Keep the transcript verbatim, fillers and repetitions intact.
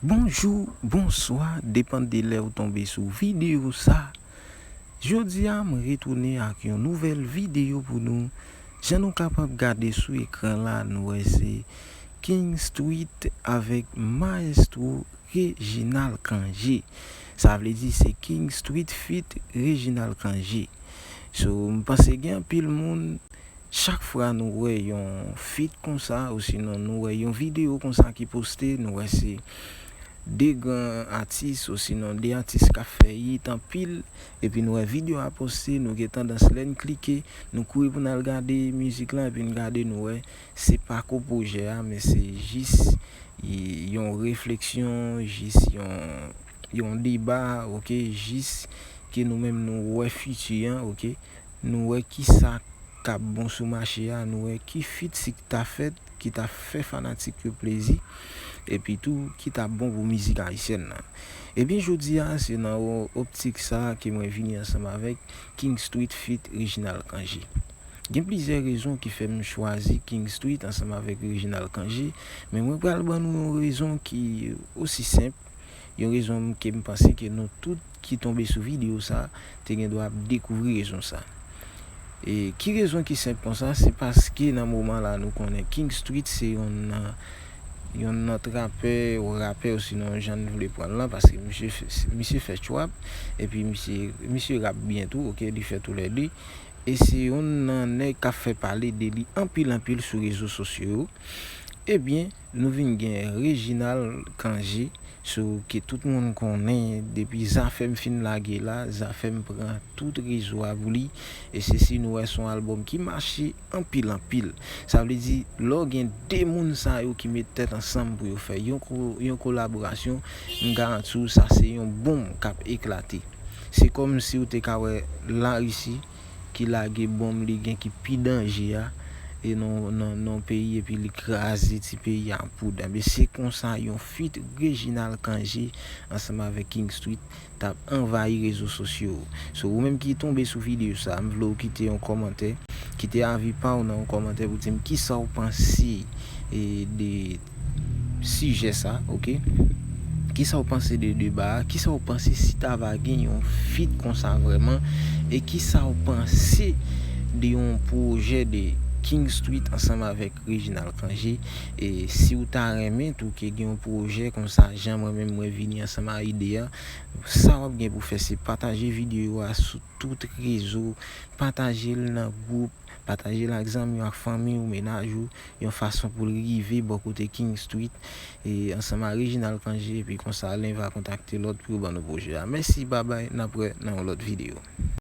Bonjou, bonswa, depann de lè ou tonbe sou videyo sa. Jodi a, m retounen ak yon nouvèl videyo pou nou. Jan nou kapab gade sou ekran la, nou wè se King Street avèk Maestro Reginald Cangé. Sa vle di se King Street feat Reginald Cangé. So, m panse gen anpil moun, chak fwa nou wè yon feat konsa, osinon nou wè yon videyo konsa ki poste, nou wè se de gran atis, osinon de atis k ap fè hit anpil, epi nou wè videyo a poste, nou gen tandans lè n klike, nou kouri pou n al gade mizik lan, epi n gade, nou wè se pa ko pwojè a, men se jis y-, yon refleksyon, jis yon, yon deba, oke, jis ke nou menm nou wè fiti an, oke, nou wè kisa k ap bon sou mache a, nou wè ki feat si k ta fèt, ki ta fè fanatik yo plezi, epi tou ki ta bon pou mizik ayisyèn nan. Ebyen, jodi a, se nan o-, optik sa a ke mwen vini ansanm avèk King Street feat Reginald Cangé. Gen plizyè rezon ki fè m chwazi King Street ansanm avèk Reginald Cangé, men mwen pral ban nou yon rezon ki osi senp, yon rezon ke m panse ke nou tout ki tonbe sou videyo sa te gen dwa ap dekouvri rezon sa. E ki rezon ki senp konsa? Se paske nan moman la nou konnen King Street se yon nan, yon nan trapè ou rapè osinon jan n vle pran l lan, paske misye fè, misye fè trap, epi misye, misye rap byen tou, oke, li fè toulède. E se yon nan nèg k ap fè pale de li anpil anpil sou rezo sosyo yo. Ebyen, nou vin gen Reginald Cangé, so ke tout moun konnen depi Zafèm fin lage la, Zafèm pran tout rezo a pou li. E se si nou wè se yon albòm ki mache anpil anpil. Sa vle di, lè w gen de moun sa yo ki met tèt ansanm pou yo fè yon ko-, yon kolaborasyon, m garanti w sa se yon bonm k ap eklate. Se kòmsi w te ka wè Larisi ki lage bonm li gen ki pi danje a, e nan, nan, nan peyi, epi li kraze ti peyi a an poud. Enben, se konsa yon feat Reginald Cangé ansanm avèk King Street t ap anvayi rezo sosyo yo. So, ou menm ki tonbe sou videyo sa, m vle w kite yon kòmantè, kite avi pa w nan yon kòmantè pou di m kisa w panse, e, de sijè sa, oke? Kisa w panse de deba a? Kisa w panse si ta va gen yon feat konsa vrèman? E kisa w panse de yon pwojè de King Street ansanm avèk Reginald Cangé? E si w ta renmen tou ke gen yon pwojè konsa, jan mwen menm mwen vini ansanm a ide a, sa w ap gen pou fè se pataje videyo a sou tout rezo, pataje l nan gwoup, pataje l ak zanmi w, ak fanmi w, mennaj ou, yon fason pou l rive bò kote King Street, e ansanm ak Reginald Cangé, epi konsa lè n va kontakte lòt pou yo ban nou pwojè a. Mèsi, babay, n ap wè nan yon lòt videyo.